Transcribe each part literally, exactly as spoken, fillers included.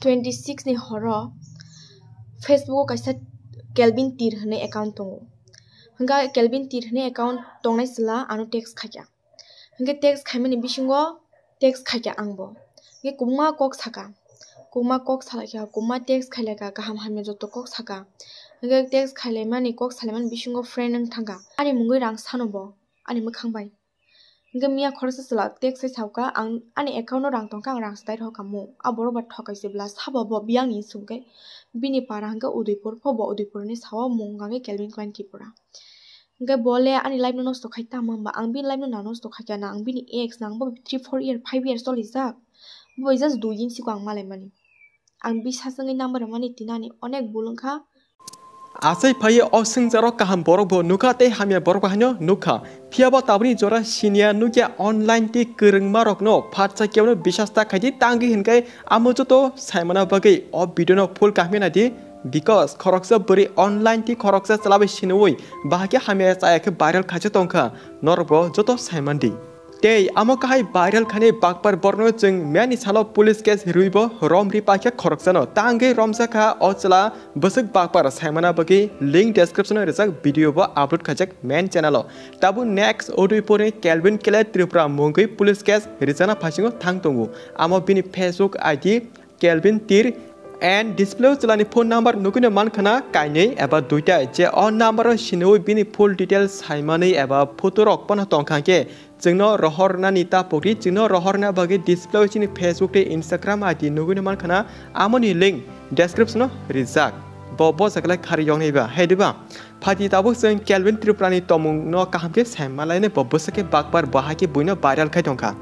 Twenty six ni horo Facebook o kaisa Kelvin Tir hwnwi account tongo. Hwnkhe Kelvin Tir hwnwi account tongnai chwla ano text khaikha. Hwnkhe text khaimani bisingo text khaikha angbo. Hwnkhe kubuma kok saka. Kubuma kok salaikha, kubuma text khailaikha, kaham hamya joto kok saka. Hwnkhe text khailaimani, kok salaimani bisingo friend wng thangkha. Ani mungwi rang sano bo, ani mwkhang bai. Hwnkhe miya khoroksa chwla text sai sauka, ang ani account o rang tongkha, ang rang swdai rohorkha mo. A borok ba thokai se bwla sabo bo biyang ni sumkhe. Bini para hwnkhe Udaipur pho, bo Udaipur ni sao mung hwnkhe Kelvin Klein Tripura. Hwnkhe bo le ani life no nosto khai tamo hwnba, ang bini life no na nosto khaikha na, ang bini ex na, ang bo three four year, five years cholijak. Bo just dui din siko ang malaimani. Ang bisas wngwi number rwmani tini ani onek bul wngkha. Achai phaiwi o swngcharo kaham borok bo nukha tei hamya borok bo haino nukha. Phiya bo tabukni jora siniya nukya online tei kwrwngma rokno phatsa kebo no bisas ta khaidi tangwi hwnkhe amo joto saimana bagwi o video no full kaham khe naidi. Because khoroksa bwrwi online tei khoroksa chwla bai siniwi bahai khe hamya chaya khe viral khaijak tongkha, norok bo joto saimandi. Tei amo kahai viral khainai bakpar borokno chwng miyani salo police case rwibo romri paikha khoroksano. Tangwi romjakha o chwla bwswk bakpar saimana bagwi link description o rijak video bo upload khaijak main channel o. Tabuk next Udaipurni Kelvin Klein Tripura mungwi police case rijana phasingo thang tongo. Amo bini Facebook I D Kelvin Tir and display o chwlani phone number nugwino mankhana kainwi eba duita, je o number o siniwi bini full details saimani eba photo rok pono tongkha khe chwngno rohornani ta pokri, chwngno rohorna bagwi display o chini Facebook tei Instagram I D nugwino mankhana, amoni link description o rijak. Bo bosa khlai khari yoknai ba, hai diba? Phaidi tabuk chwng Kelvin Tripura ni tongmung no kaham khe sai malainai, bo bwswk khe bakpar bo hai khe buino viral khai tongkha.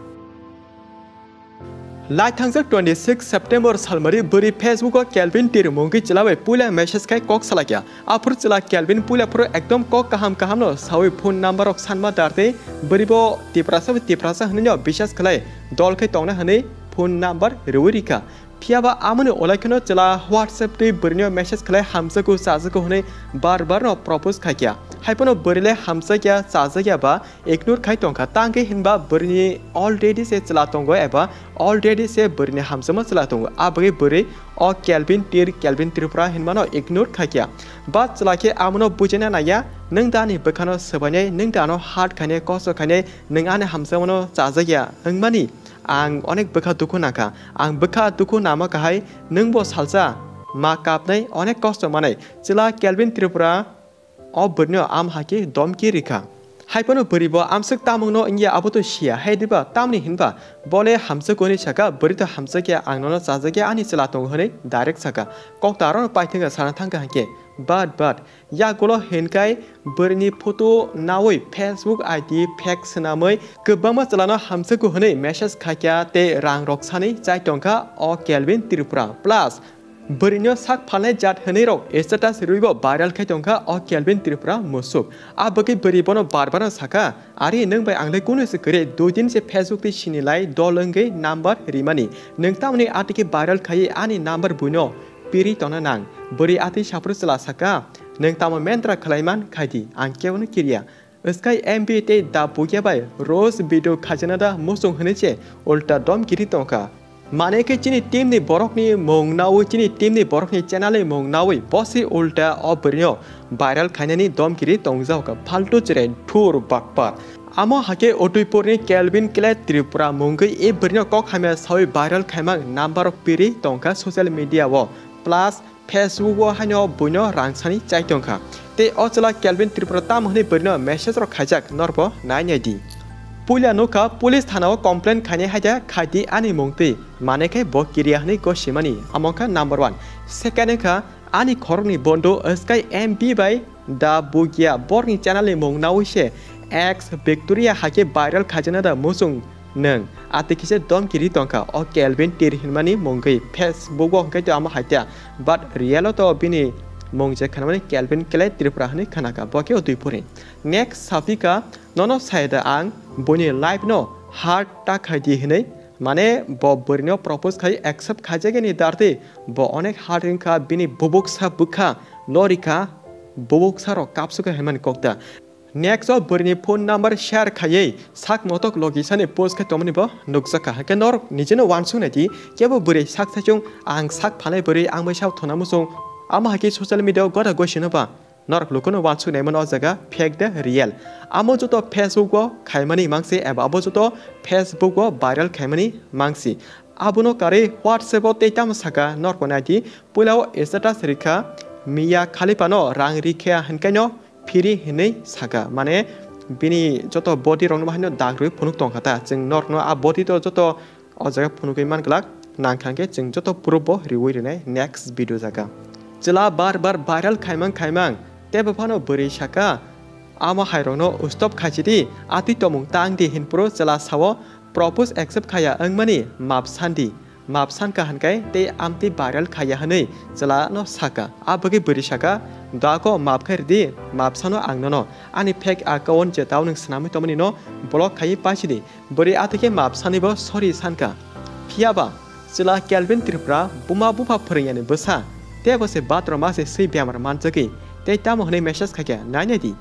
Lai thangjak twenty six September salmari bwrwi Facebook o Kelvin Tir mungwi chwla bai puila message khai kok salaikha. Aphuru chwla Kelvin puila phuru ekdom kok kaham kaham no sawi phone number rok sanma dar tei bwrwi bo Tiprasa bai Tiprasa hwnwi no bisas khlai dol khai tongna hwnwi phone number rwwi rikha. Phiya ba amoni ulai kheno chwla WhatsApp twi bwrwino message khlai hamjago chajago hwnwi bar bar no propose khaikha. Haiphano bwrwi le hamjakya chajakya ba ignore khai tongkha, tangwi hinba bwrwini already se chwla tongo eba already se bwrwini hamjakma chwla tongo. A bagwi bwrwi o Kelvin Tir, Kelvin Tripura hinmano ignore khaikha. Ba chwla khe amono bujaina naiya, nwng da ani bwkhano swbainai, nwng da ano hurt khainai, kosto khainai, nwng ani hamjakmano chajakya wngmani ang onek bwkha dukhu nangkha. Ang bwkha dukhu nama kahai, nwng bo salsa ma kapnai, onek kosto manai. Chwla Kelvin Tripura o bwrwino am hai khe domki rikha. Haiphano bwrwi bo amswk tamungno wngya abo to siya, hai diba? Tamni hinba bo le hamjakgo hwnwi saka, bwrwi to hamjakya, ang nono chajakya, ani chwla tongo hwnwi direct saka. Kok ta aro paithwngya sana thangkha hinkhe. But, but, yagulo hinkai bwrwini photo nawi Facebook I D fake swnamwi kwbangma chwlano hamjakgo hwnwi message khaikha tei rang rok sani chai tongkha o Kelvin Tripura. Plus, bwrwino sak phalnai jat hwnwi rok status rwibo viral khai tongkha o Kelvin Tripura musuk. A bagwi bwrwi bono bar bar no saka, "Ari, nwng bai ang le kunu se kwrwi, dui din se Facebook tei sini lai dol wngwi number rimani. Nwng tamoni atwkhe viral khaiwi ani number buino pirwi tongna nang?" Bwrwi atwi saphuru chwla saka, "Nwng tamo mentra khlai man khai di, ang kebono kiriya." Swkai M B tei Da Bugya bai roast video khaijana da muchung hwnwi se ulta dom kiri tongkha. Mane khe chini team ni borok ni mung nawi, chini team ni borok ni channel ni mung nawi bosi ulta o bwrwino viral khainani dom kiri tongjak kha, faltu chwrai thur bakpar. Amo hakhe Udaipur ni Kelvin Klein Tripura mungwi e bwrwino kok hamya sawi viral khaimang number rok piri tongkha social media o. Plus, Facebook o haino buino rang sani chai tongkha. Tei o chwla Kelvin Tripura tamo hwnwi bwrwino message rok khaijak norbo nai nai di. Puila nukha police thana o complain khainai haida khaidi ani mung twi, mane khai bo kiriya hwnwi gosimani, amo wngkha number one. Second wngkha ani khorokni bondo swkai M B bai Da Bugya borokni channel ni mung nawi se ex Victoria hakhe viral khaijana da muchung nwng, atwi kisa dom kiri tongkha o Kelvin Tir hinmani mungwi. Facebook o hwnkhe to amo haita, but real o to bini mung je khnamani Kelvin Klein Tripura hwnwi khnakha, bo khe o Udaipur ni. Next sapikha, nono sai da ang buini life no heart ta khai di hwnwi, mane bo bwrwino propose khai accept khaijagani dartwi bo onek heart wngkha, bini bubuksa bwkha lorikha, bubuksa rok kapsukha hinmani kokta. Next o bwrwini phone number share khaiwi sak motok logisani post khe tongmani bo nukjakha. Hwnkhe norok nijino uansuk naidi, kebo bwrwi sak saichung ang sak phalai bwrwi ang bai sak thona muchung. Amo hai khe social media o gota goisino ba norok lukuno uansuk naimano o jaga fake de real. Amo joto Facebook o khaimani mangsi eba abo joto Facebook o viral khaimani mangsi. Abono karwi WhatsApp o tei tamo saka norok naidi, puila o status rikha Mia Khalifa no rang rikha hinkaino phiri hinwi saka, mane bini joto body rokno bahaino dag rwi phunuk tongkha ta. Chwng norokno a body to joto o jaga phunugwi man glak, nangkha hwnkhe chwng joto proof bo riwi rinai next video jaga. Chwla bar bar viral khaimang khaimang, teibo phano bwrwi saka, amo hai rokno stop khaisidi, atwi tomung tang di hinphuru chwla sao propose accept khaya wngmani map sandi. Map san ka hwnkai tei amtwi viral khaiya hwnwi chwla no saka. A bagwi bwrwi saka, "Dako map khai ridi, map sano ang nono. Ani fake account je tao nwng swnamwi tongmani no block khaiwi paisidi." Bwrwi atwkhe map sani bo sorry sanka. Phiyaba chwla Kelvin Tripura buma bupha phwrwngya ni bwsa, tei bo se bathroom o se swi bemar manjagwi tei tamo hwnwi message khaikha, nainai di.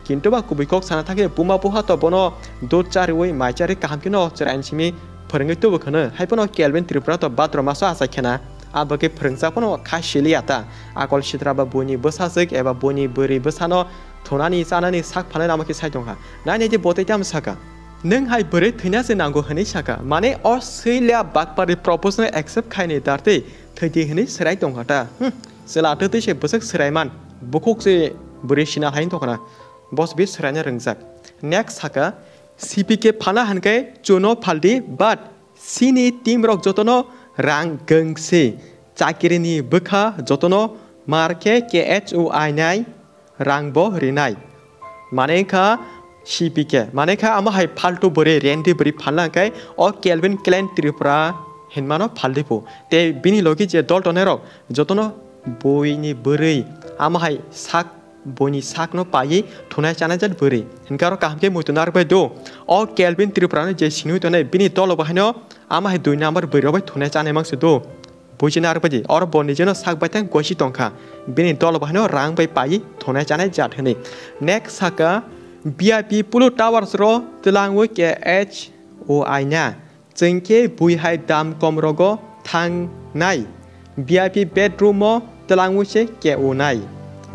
Kintu ba kubui kok sana thangkhe buma bupha to bono dud chariwi mai chari kaham kheno chwraini simi phwrwngwi tubu khwno, hai phano Kelvin Tripura to bathroom o so achai khena. A bagwi phwrwngsa phano kha siliya ta. Akol sitra ba buini bwsajwk eba buini bwrwi bwsano thunani chanani sak phalai lama khe sai tongkha. Nainai di bo tei tamo saka. Nwng hai bwrwi thwina se nango hwnwi saka. Mane o swi le bakpari propose no accept khaini dartwi thwidi hwnwi swrai tongkha ta. Hmm. Chwla twtwi se bwswk swraiman. Bukhuk se bwrwi sina hai tongkhana. Boss bi swraina rwngjak. Next saka, C P K phana hwnkhai chuno phaldi, but chini team rok jotono rang gwngsi. Chakirini bwkha jotono mar khe K H O I nai rang bo rinai. Mane wngkha C P K, mane wngkha amo hai phaltu bwrwi, rendi bwrwi phalna hwnkhai o Kelvin Klein Tripura hinmano phaldi phu. Tei bini logi je dol tongnai rok jotono buini bwrwi amo hai sak buini sakno paiwi thunai chanai jat bwrwi. Hinkhe aro kaham khe muitu narwkbai do. O Kelvin Tripurano je sinwi tongnai bini dolo bo haino amo hai dui number bwrwi rok bai thunai chanai mangsi do. Buji narwkbai di, oro bo nijeno sak baithang gosi tongkha. Bini dolo bo haino rang bai paiwi thunai chanai jat hwnwi. Next saka V I P Pulu Towers ro twlangwi K H O I na. Chwng khe bui hai dam kom rogo thangnai, V I P bedroom o twlangwi se keunai.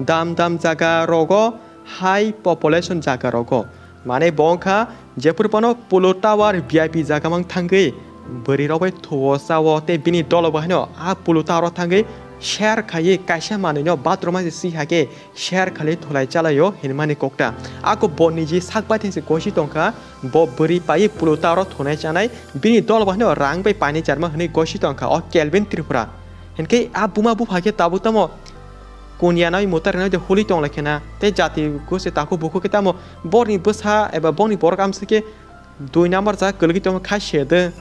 Dam dam jaga rogo, high population jaga rogo. Mane bo wngkha jephuru phano Polo Tower V I P jaga mang thangwi bwrwi rok bai thuo chao tei bini dolo bo haino a Polo Tower o thangwi share khaiwi kaisa manwino bathroom hai se si hai khe share khali thulai chalaio hinmani kokta. Ako bo niji sak baithang se gosi tongkha, bo bwrwi paiwi Polo Tower o thunai chanai, bini dol bo haino rang bai painai charma hwnwi gosi tongkha o Kelvin Tripura. Hinkhe a buma bupha khe tabuk tamo kunianai mutarnai de holi tonglaikhe na, tei jati gosi takhuk bukhuk khe tamo borni bwsa eba bongni borok amswk khe dui number jaga kwlwgwi tongma khai se de.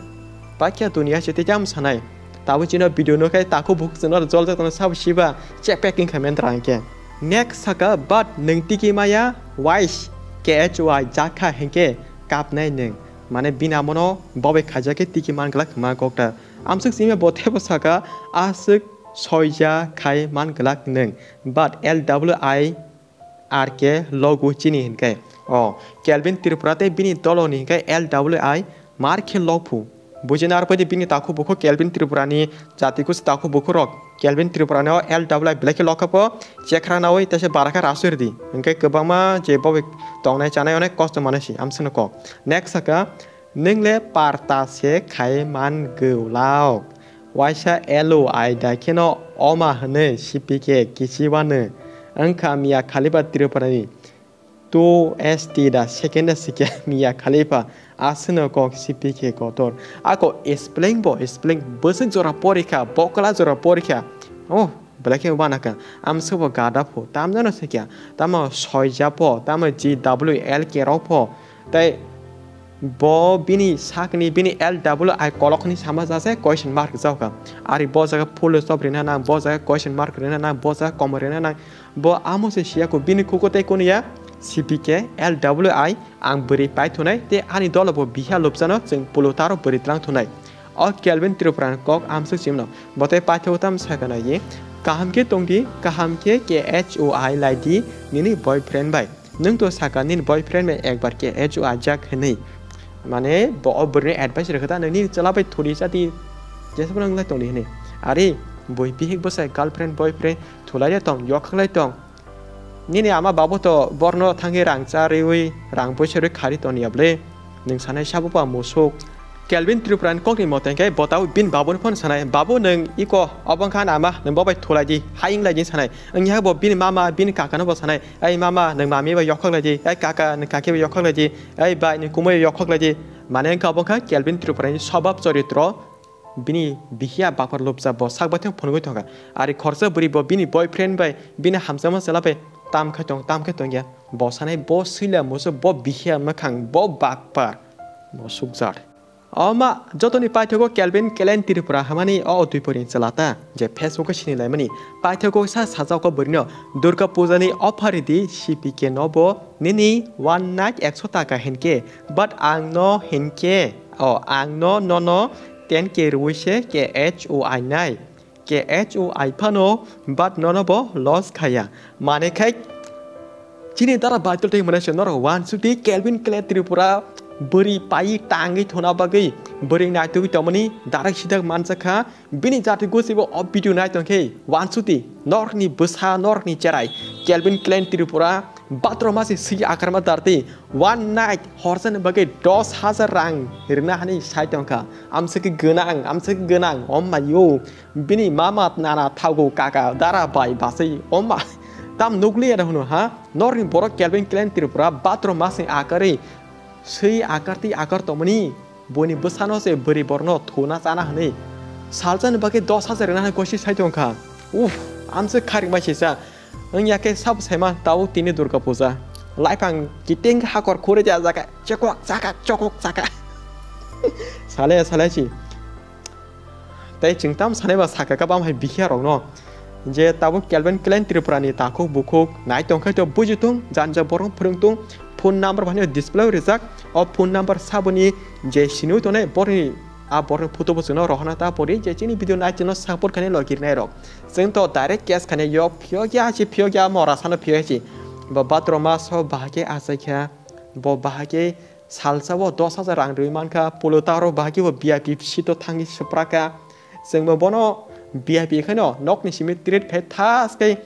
Pakya duniya se tei jam sanai. Tabuk chino video no khai takhuk bukhuk chwngno joljak tongno sabo siba check packing khai men rang khe. Next saka, but nwng tiki maya wise K H Y jakha hinkhe kapnai nwng. Mane bini amono bobai khaijak khe tiki man glak ma kokta. Amswk simi bo tebo saka aswk soija khai man glak nwng. But L W I R K logo chini hinkhe. O, Kelvin Tripura tei bini dolo ni hinkhe L W I mar khe lokphu. Bujina arpadi bini takhuk bukhuk Kelvin Tripura ni jati kusu takhuk bukhuk rok. Kelvin Tripura no L W I belai khe lokha po, chekra nawi tei se bara khe rasui ridi. Hinkhe kwbangma je bo tongnai chanai onek kosto manai si, amswkno kok. Next saka, nwng le parta se khai man gwlaok. Waisa L O I da kheno oma hwnwi C P K kichi wano. Wngkha Mia Khalifa Tripura ni two S T da second da sikhe Mia Khalifa aswkno kok C P K kotor. Ako spelling bo spelling bwswk jora porikha, bokla jora porikha. Oh, belai khe uanakha. Amswk bo gada pho, tamjano sikya. Tamo soija pho, tamo G W L K rok pho. Tei bo bini sakni bini L W I kolokni sama jase question mark jawkha. Ari bo jaga full stop rina nang, bo jaga question mark rina nang, bo jaga comma rina nang. Bo amo se siya ko bini kuko tei kuniya C P K L W I ang bwrwi paithunai tei ani dolo bo biha lobjano chwng Polo Tower o bwrwi tlang thunai. O Kelvin Tripura ni kok amswk chimno. Bo tei paithago tam sakha nai. Kaham khe tongdi, kaham khe K H O I lai di nini boyfriend bai. Nwng to saka nini boyfriend bai ekbar khe H O ajak hinwi. Mane bo o bwrwini advice rwkha ta, nini chwla bai thuli chati jesa phano wnglai tongdi hinwi. Are bui bihik bwsai girlfriend boyfriend thulai tong, yokhaklai tong. Nini ama babu to borno thangwi rang cha riwi, rang poisa rwi khari toni ya bwle. Nwng sanai sabo ba musuk. Kelvin Tripura ni kokni mote hwnkhe bo tabuk bini babuni phone sanai, "Babu, nwng iko obo wngkha ani ama, nwng bo bai thulai di, ha wnglai di," sanai. Wngya bo bini mama, bini kaka no bo sanai, "Ai mama, nwng mami bai yokhok lai di, ai kaka, nwng kaki bai yokhok lai di, ai bai, nwng kumui bai yokhok lai di." Mane wngkha obo wngkha Kelvin Tripura ni swbhab choritro. Bini bihiya bapar lobja bo sak baithang phunugwi thangkha. Ari khorsa bwrwi bo bini boyfriend bai bini hamjakma chwla bai tam khai tong, tam khai tongya. Bo sanai bo swila musu bo bihiya mwkhang bo bapar bo sukjak. Oma jotoni paithago Kelvin Kelen Tripura hamani o Duipori chwla ta je Facebook o sini laimani. Paithago sa sajak o bwrwino Durga Puja ni offer ridi C P K no bo nini one night ekso taka hinkhe, but ang no hinkhe, o ang no nono ten K rwi se K H O I nai. K H O I phano, but nono bo loss khaya. Mane khai chini dara baitul tei mane se norok wansuk di Kelvin Kelen Tripura bwrwi pai tangwi thona bagwi bwrwi naitugwi tongmani darak sidak manjakha. Bini jati gosi bo o video nai tongkhe wansuk di norokni bwsa norokni cherai Kelvin Kelen Tripura bathroom masi sigi akarma darti one night horsa ni bagwi dos hajar rang rina hani sai tongkha. Amsaki gwnang, amsaki gwnang, oh my yo. Bini mama nana thago kaka dara bai basai oma. Tam nukliya da hunu ha. Norni borok Kelvin Kelen Tripura bathroom masing akari. Sui akarti akar tomani. Boni bwsano se bwrwi borno thuna chana hwnwi. Salsani bagwi dos hajar rina hwnwi gosi sai tongkha. Uff, amse kharik mai sisa. Wngya khe sabo saima tao tini Durga Puja. Laipang kiting hakor khuri ja jaga. Chekok chaka, chokok chaka. Sale, sale si. Tei chwng tam sanai ba saka ka bam hai bihia rokno je tabuk Kelvin Kelen Tripura ni takhuk bukhuk nai tong khai to buji tung janja borok phwrwng tung phone number bahai display o rijak o phone number saboni je sinui tongnai borni a borni photo bo chwngno rohorna ta pori je chini video nai chwngno support khainai logi rinai rok chwng to direct cash khainai yo phiyok ya si phiyok ya mora sano phiyok ya si bo bathroom o so bahai khe achai kha bo bahai khe Salsa o dos hajar rang rwi mankha, pulo taro bahai khe bo V I P seat o thangwi swprakha. Chwngbo bono V I P khaino nokni simi treat khai thas khai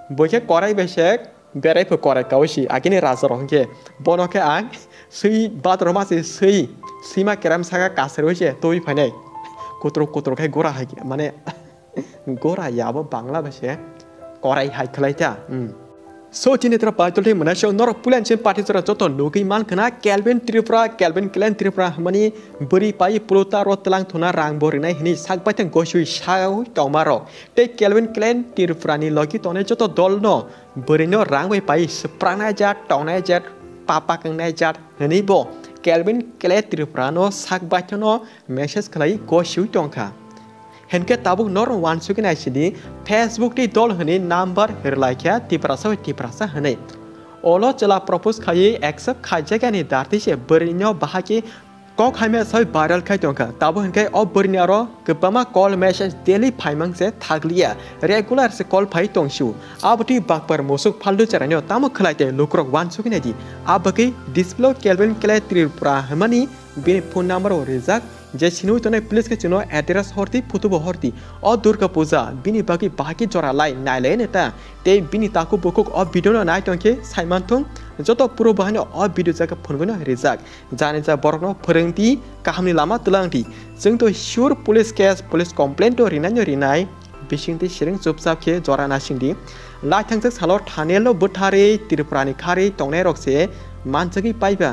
bo khe korai besek berai pho korai kaui si agini raja rok hinkhe bono khe ang swi bathroom o se swi swima keram saka kasarwi se twi phainai. Kutruk kutruk khai gora hai mane Gora ya bo Bangla bai se korai hai khlai ta. Hmm. So chini tra paitol tei mwnai so norok pulan chin party jora joto nugui man khna Kelvin Tripura, Kelvin Kelen Tripura hwnmani bwrwi pai pulo ta ro tlang thuna rang bo rinai hwnwi sak bai thang gosui sao tongma rok. Tei Kelvin Kelen Tripura ni logi tongnai joto dol no bwrwi no rang bai pai swprangnai jat tongnai jat papa kangnai jat hwnwi bo Kelvin Kelen Tripura no sak bai thano message khlai gosui tongkha. Hinkhe tabuk norok wansugwi naisidi, Facebook tei dol hwnwi number rwlaikha Tiprasa bai Tiprasa hwnwi. Olo chwla propose khaiwi accept khaijakya ni darti se bwrwino bahai khe kok hamya sai viral khai tongkha. Tabuk hinkhe o bwrwini aro kwbangma call message daily phaimang se thakliya, regular se call phai tongsu. Abotwi bakpar musuk phaldu cheraino tamo khlai tei lukurok wansugwi naidi. Abagwi display o Kelvin Kelen Tripura hwnmani bini phone number o rijak. Je sinui tongnai please khe chwngno address horti, photo bo horti. O Durga Puja bini bagwi bahai khe jora lai nailai neta. Tei bini takhuk bukhuk o video no nai tongkhe saimanthung joto puro bahai no o video jaga phunugwi no rijak. Jani ja borok no phwrwngdi, kaham ni lama twlangdi. Chwng to sure police case, police complaint to rinai no rinai. Bising tei siring chupchap khe jora nasingdi. Lai thangjak salo Thaniel no bwtharwi Tripura ni kharwi tongnai rok se manjagwi paiba.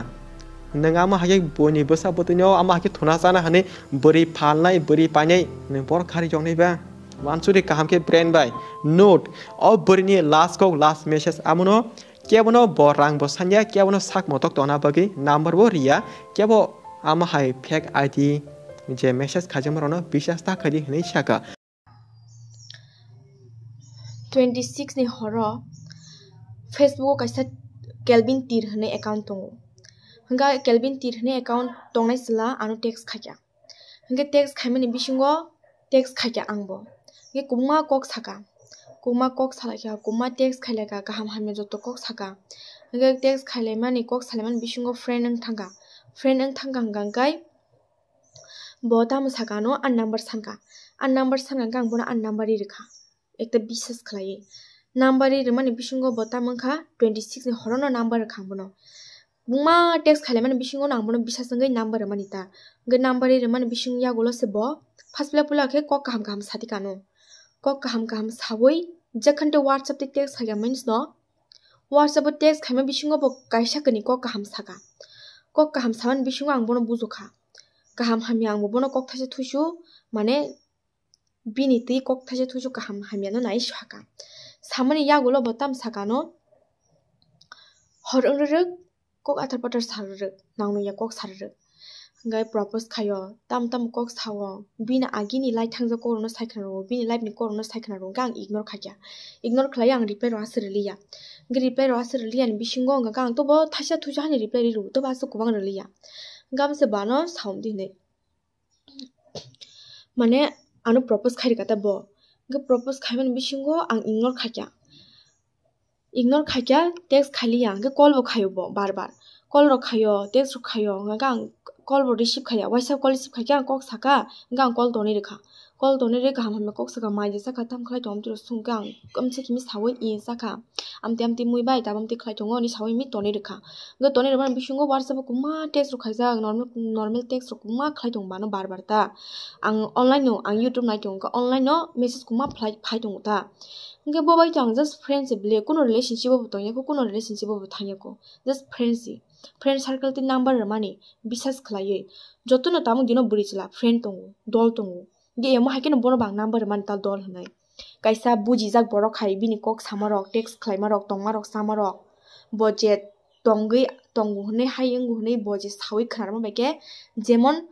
Nwng ama hai khe buini bwsa bwtwino ama hai khe thuna chana hwnwi bwrwi phalnai, bwrwi painai, nwng borok kharwi yoknai ba? Wansuri kaham khe brain bai. Note, o bwrwini last kok, last message amono kebono bo rang bo sanya, kebono sak motok tongna bagwi number bo riya, kebo ama hai fake I D je message khaijakma rokno biswas ta khaidi hwnwi saka. Twenty six ni horo Facebook o kaisa Kelvin Tir hwnwi account tongo. Hwnkha Kelvin Tir hwnwi account tongnai chwla ano text khaikha. Hwnkhe text khaimani bisingo text khaikha angbo. Hwnkhe kwbangma kok saka. Kwbangma kok salaikha, kwbangma text khailaikha, kaham hamya joto kok saka. Hwnkhe text khailaimani, kok salaimani bisingo friend wng thangkha. Friend wng thangkha hwnkha hwnkhe bo tamo sakha ano, ani number sankha. Ani number sankha hwnkhe ang bono ani number ri rwkha. Ekta bisas khlaiwi. Number ri rwmani bisingo bo tamo wngkha twenty six ni horono number rwkha ang bono. Buma text khailaimani bisingo no ang bono bisas wngwi number rwmani ta. Hwnkhe number ri rwmani bisingo yagulo se bo first pula pula khe kok kaham kaham satikha ano. Kok kaham kaham sawi jekhante WhatsApp tei text khaikha means no. WhatsApp o text khaima bisingo bo kaisa kani kok kaham saka. Kok kaham samani bisingo ang bono bujokha. Kaham hamya ang bo bono kok thaisa thuisu, mane bini twi kok thaisa thuisu kaham hamya no nai saka. Samani yagulo bo tam saka no, hor wng rwrwk, kok athar pathar sa rwrwk, nang nung ya kok sa rwrwk. Hwnkhe propose khaio, tam tam kok sao, bini agini lai thangjak kok rokno sai khna rwo, bini life ni kok rokno sai khna rwo, hwnkhe ang ignore khaikha. Ignore khlaiwi ang reply rw aswk rwliya. Hwnkhe reply rw aswk rwliya ni bisingo hwnkhe ang tobo thaisa thuisa hani reply ri rwo, tobo aswk kwbang rwliya. Hwnkhe amo se bano saum di hinwi. Mane ano propose khai rwkha ta bo. Hwnkhe propose khaimani bisingo ang ignore khaikha. Ignore khaikha, text khailiya, hwnkhe call bo khaio bo bar bar. Call rok khaio, text rok khaio, hwnkhe ang call bo receive khaiya, waisa call receive khaikha, ang kok saka, hwnkhe ang call tonwi rwkha. Call tonwi rwkha, kaham hamya kok saka, mai de saka, tam khlai tong, amtwi rok swngkhe ang, amtwi kimi sawi i saka, amtwi amtwi mui bai, tabuk amtwi khlai tongo, hinwi sawi mi tonwi rwkha. Hwnkhe tonwi rwmani bisingo WhatsApp o kwbangma text rok khaijak, normal, normal text rok kwbangma khlai tongo bano bar bar ta. Ang online no, ang YouTube nai tongo, hwnkhe online no message kwbangma phlai, phai tongo ta. Hwnkhe bo bai to ang just friend se bele, kuno relationship o bo tongya kho, kuno relationship o bo thangya kho, just friend se. Friend circle tei number rwmani bisas khlaiwi. Jotono tabuk dino bwrwi chwla friend tongo, dol tongo. Hwnkhe emo hai kheno bono bo ang number rwmani ta dol hwnwi. Kaisa bujijak borok hai bini kok samarok, text khlaimarok, tongmarok, samarok. Bo je tongwi, tongo hwnwi, hai wngo hwnwi bo je sawi khna rwma bai khe, jemon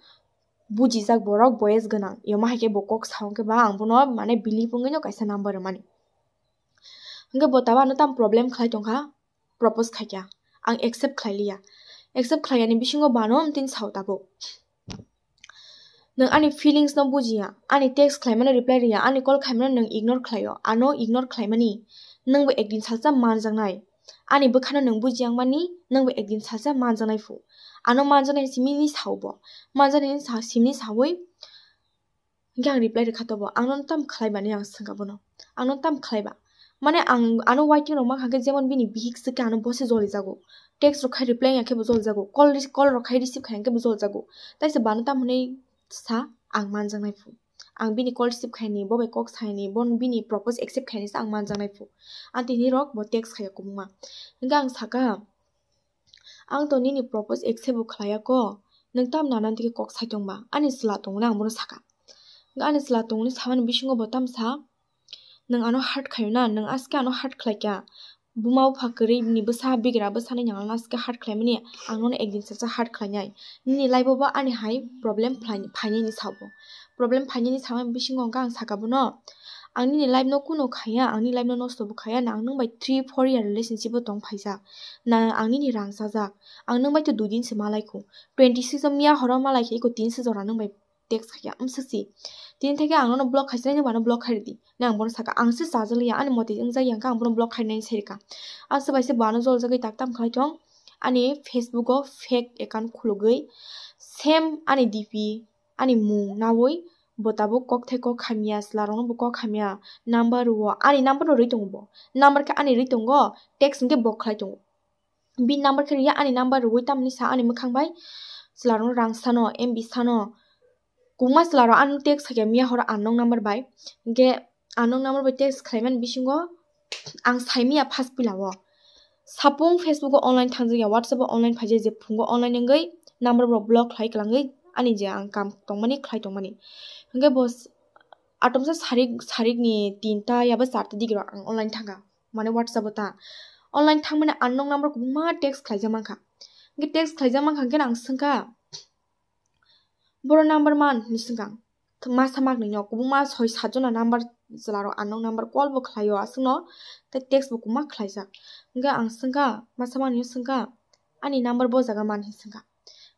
bujijak borok boyes gwnang, emo hai khe bo kok sa hwnkhe ba ang bono mane believe wngwi no kaisa number rwmani. Hwnkhe bo tabuk ano tam problem khlai tongkha, propose khaikha, ang accept khlai liya. Accept khlai yani bisingo bo ano amtwini sao tabuk, "Nwng ani feelings no bujiya, ani text khlaimano reply riya, ani call khaimano nwng ignore khlaio, ano ignore khlaimani nwng bo ekdin salsa manjaknai. Ani bwkhano nwng bujiya wngmani nwng bo ekdin salsa manjaknai phu. Ano manjaknai simini sao bo, manjaknai sa-, simini sawi." Hwnkhe ang reply rwkha tobo, "Ang nono tamo khlai bani?" ang swngkha bono. "Ang nono tamo khlai ba?" Mane ang ano waiting rok mankha khe, jemon bini bihik swkhe ano bo se joli jago. Text rok khai reply ya khe bo joli jago. Call re-, call rok khai receive khai ya khe bo joli jago. Taisa bano tamo hwnwi sa, ang manjaknai phu. Ang bini call receive khai ni, bo bai kok sai ni, bo bini propose accept khai ni sa ang manjaknai phu. Ang tini rok bo text khai ya kwbangma. Hwnkhe ang sakha, "Ang to nini propose accept bo khlaiya ko, nwng tam nana digi kok sai tongba, ani chwla tongmani ang bono sakha." Hwnkhe ani chwla tongmani samani bisingo bo tam sa, "Nwng ano hurt khaio na, nwng aske ano hurt khlaikha, buma bupha kwrwi ni bwsa bigra bwsani nang ano aske hurt khlaimani, ang nono ekdin salsa hurt khlainai, nini life o bo ani hai problem phlai-, phainai ni sao bo." Problem phainani samani bisingo hwnkhe ang sakha bono, "Ang nini life no kuno khaiya, ang nini life no nosto bo khaiya, na ang nwng bai three four year relationship o tong phaijak, na ang nini rang chajak, ang nwng bai to dui din se malai kho, twenty six o miya horo malai khe iko tin se jora nwng bai text khaiya, amswk si. Tini theke ang nono block khaisani, nwng bano block khai rwdi," na ang bono sakha. Ang se chajak liya, ani motwi wngjak ya hwnkhe ang bono block khainani sai rwkha. Aswk bai se bano joljagwi tak tam khlai thung, ani Facebook o fake account khulugwi same ani D P ani mung nawi bo tabuk kok thai kok hamya, chwla rokno bo kok hamya number rwo, ani number no rwi tongo bo, number khe ani rwi tongo, text hwnkhe bo khlai tongo. Bini number khe riya, ani number rwi tamni sa ani mwkhang bai chwla rokno rang sano, M B sano, kwbangma chwla rok ano text khaikha miya horo unknown number bai, hwnkhe unknown number bai text khlaimani bisingo ang saimanya first pila o. Sapung Facebook o online thangjak ya, WhatsApp o online phaijak, je phungo online wngwi number rok block khlai kwlangwi ani je ang kam tongmani khlai tongmani. Hwnkhe bo s-, atomsa sarik, sarikni tinta yaba charta digi rok ang online thangkha, mane WhatsApp o ta. Online thangmani unknown number kwbangma text khlaijak mankha. Hwnkhe text khlaijak mankha hwnkhe ang swngkha, "Boro number man?" hinwi swngkha ang. Masa maknwi no kwbangma soi sat jona number chwla rok unknown number call bo khlaio aswkno, tei text bo kwbangma khlaijak. Hwnkhe ang swngkha, masa maknwi no swngkha, "Ani number bo jaga man?" hinwi swngkha.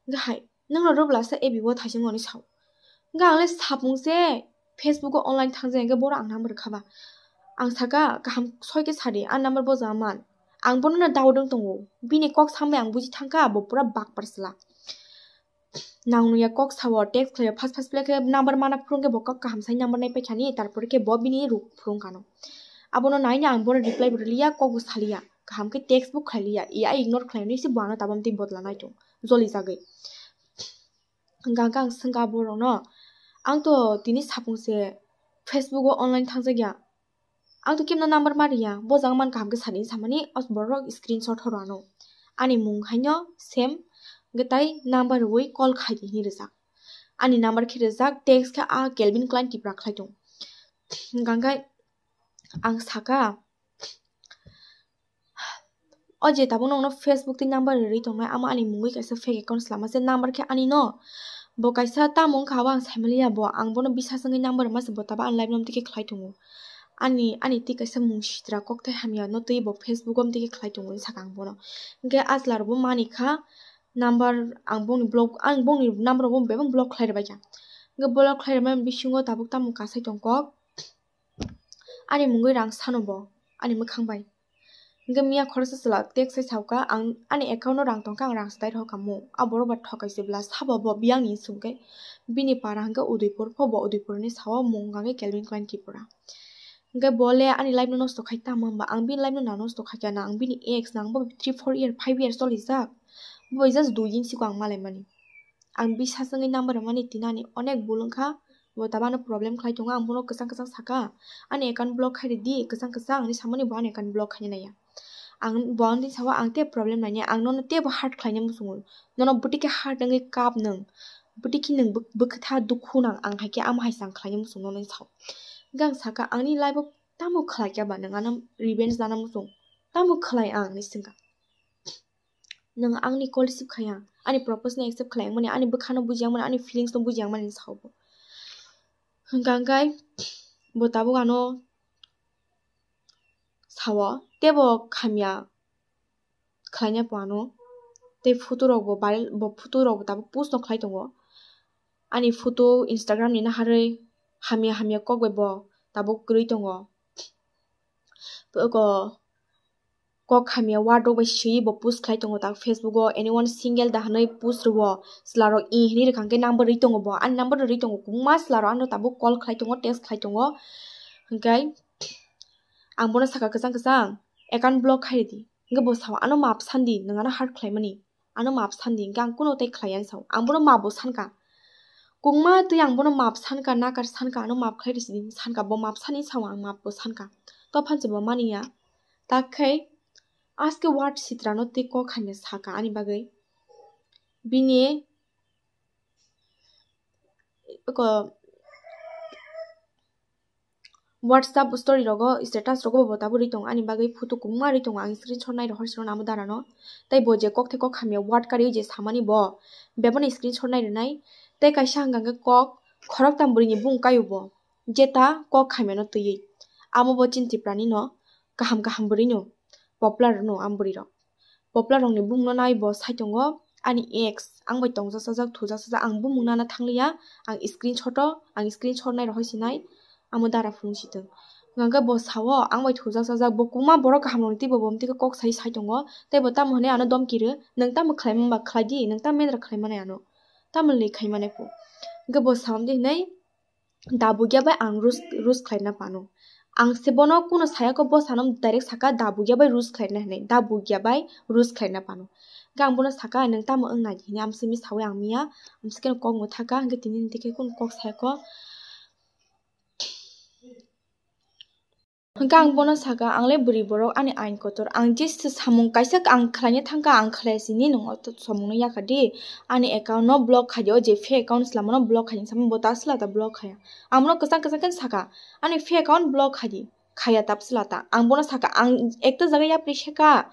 Hwnkhe hai, "Nwng no rwbwla sa A B o thaising," hwnwi sao. Hwnkhe ang le sapung se Facebook o online thangjak, hwnkhe boro ang number rwkha ba. Ang sakha, "Kaham soi khe sadi, ani number bo jaga man?" Ang bono no doubt wng tongo, bini kok sambai ang buji thangkha, bo pura bakpar sla. Nang nungya kok sao, text khlaio, fast fast play khe number mana phurung khe bo kok kaham sai number nai paikha ni, tarpore khe bo bini ruk phurung kano. Abono naina ang bono reply bo rwliya, kok bo saliya, kaham khe text bo khlailiya, iya ignore khlainai se bo ano tabam twi bodla nai tong, joli jagwi. Hwnkha hwnkhe ang swngkha borokno, ang to tini sapung se Facebook o online thangjakya, ang to kemno number ma riya, bo jang man kaham khe sadi samani, o borok screenshot horo ano. Ani mung haino same, hwnkhe tai number rwui call khai di hinwi rijak. Ani number khe rijak, text khe a Calvin Klein Tipra khlai tong. Hwnkha hwnkhe ang saka, o je tabuk nokno Facebook tei number rwi tongnai, amo ani mungwi kaisa fake account swlama se, number khe ani no. Bo kaisa tamo wngkha abo ang saimaliya, bo ang bono bisas wngwi number rwma se, bo tabuk ani live no tike khlai tongo. Ani, ani twi kaisa mung sitra kokthai hamya no twi bo Facebook o tike khlai tongo hinwi saka ang bono. Hwnkhe a chwla rok bo mani kha number, ang boni block, ang boni number rok bo bebak block khlai rwbaikha. Hwnkhe block khlai rwmani bisingo tabuk tamo kasai tong kok. Ani mungwi rang sano bo, ani mwkhang bai. Hwnkhe miya khoroksa chwla text sai sauka, ang ani account o rang tongkha, ang rang swdai rwkha mo. A borok ba thokai se bwla sabo bo biyang ni sungkhe. Bini para hwnkhe Udaipur pho, bo Udaipur ni sao mung hwnkhe Calvin Klein Tripura. Hwnkhe bo le ani life no nosto khai tamo hwnba, ang bini life no na nosto khaikha na, ang bini ex na, ang bo three four year, five years cholijak. Bo just dui din siko ang malaimani. Ang bisas wngwi number rwmani tini ani onek bul wngkha, bo tabano problem khlai tongo, ang bono kwchang kwchang saka, ani account block khai ridi, kwchang kwchang hinwi samani bo ani account block khaina naiya. Ang bo ani sao ang tei problem naiya, ang nono teibo hurt khlaina muchungo, nono bwtwi khe hurt wngwi kap nwng, bwtwi khe nwng bwk-, bwkha dukhu nang, ang hai khe amo hai se ang khlaina muchung nono sao. Hwnkhe ang saka, angni life o tamo khlai khe ba nwng ano revenge lana muchung, tamo khlai ang hinwi swngkha. Nwng angni call receive khaiya, ani propose no accept khlai mani, ani bwkha no bujiya mani, ani feelings no bujiya mani sao bo. Hwnkha hwnkhe bo tabuk ano sao, teibo hamya khlaina po ano. Tei photo rok bo viral, bo photo rok bo tabuk post no khlai tongo. Ani photo Instagram ni naharwi hamya hamya kok bai bo tabuk kwrwi tongo. Oko kok hamya word rok bai swiwi bo post khlai tongo, tak Facebook o anyone single da hwnwi post rwo, chwla rok i hwnwi rwkha hwnkhe number rwi tongo bo, ani number rwi tongo, kwbangma chwla rok ano tabuk call khlai tongo, text khlai tongo. Hwnkhe ang bono saka, kwchang kwchang account block khai ridi, hwnkhe bo sao ano maap sandi, nwng ano hurt khlaimani. Ano maap sandi, hwnkhe ang kunu tei khlai ya sao. Ang bono maap bo sankha. Kwbangma twi ang bono maap sankha, nakar sankha, ano maap khlai risi di sankha. Bo maap sani sao, ang maap bo sankha. To phan se bo mani ya. Tak khai aske word sitra no tei kok hamya saka ani bagwi. Bini oko WhatsApp story rogo, status rogo bo tabuk rwi tongo ani bagwi, photo kwbangma rwi tongo, ang screenshot nai rw hor siro namo dara no. Tei bo je kok thai kok hamya word kari je samani bo, bebani screenshot nai rwnai. Tei kaisa hwnkha hwnkhe kok khoroktham bwrwi ni bung kaio bo, jeta kok hamya no twiwi. Amo bo chini Tripura ni no kaham kaham bwrwi no, popular no ang bwrwi rok. Popular rokni bumungno nai bo sai tongo, ani ex ang bai tongjak sajak, thujak sajak, ang bumung nana thangliya, ang screenshot o, ang screenshot nai rohoi sinai, amo dara phunuk sitwng. Hwnkhe bo sao, ang bai thujak sajak, bo kwbangma borok kaham rokni teibo bo mtwikhe kok sai sai tongo, tei bo tamo hwnwi ano domki rw, nwng tamo khlai manba khlai di, nwng tamo mendra khlai manai ano, tamo le khai manai pho. Hwnkhe bo sao mtwi hwnwi, Dabugya bai ang roast, roast khlaina pano. Ang se bono kuno saya kho, bo sano direct saka, "Dabugya bai roast khlaina," hinwi, "Dabugya bai roast khlaina pano." Hwnkhe ang bono saka, "Nwng tamo wng nai?" hinwi. Amsimi sawi ang miya, amsike kok mwthaka, hwnkhe tini hwnkhe khe kuno kok saya kho. Hwnkhe ang bono saka, "Ang le bwrwi borok, ani ain kotor. Ang je se samung kaisa ang khlaina thangkha, ang khlai sini, nwng o to samungno yakha di. Ani account no block khai di, o je fake account swlamano block khai di," hinwi sama bo ta swla ta block khaya. Ang bono kwchang kwchang khe saka, "Ani fake account block khai di." Khaya ta swla ta. Ang bono saka, "Ang ekta jaga yapri seka,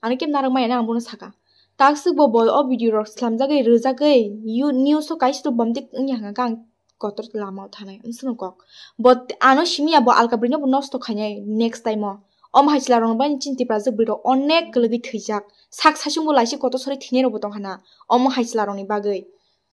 ano khe narwk maya," hinwi ang bono saka. Takswk bo, bo o video rok swlamjagwi, rwjagwi, you, news o kaisa rw bom dik wngya hwnkha khe ang kotor lama o thanai, wng swngo kok. Bo ano simi ya, bo alka bwrwi no bo nosto khainai next time o. Omo hai chwla rok no bai chini Tiprajwk bwrwi rok onek kwlwgwi thwijak. Sak saichung bo laisi kotor sori thwinai rok bo tong hana. Omo hai chwla rok ni bagwi.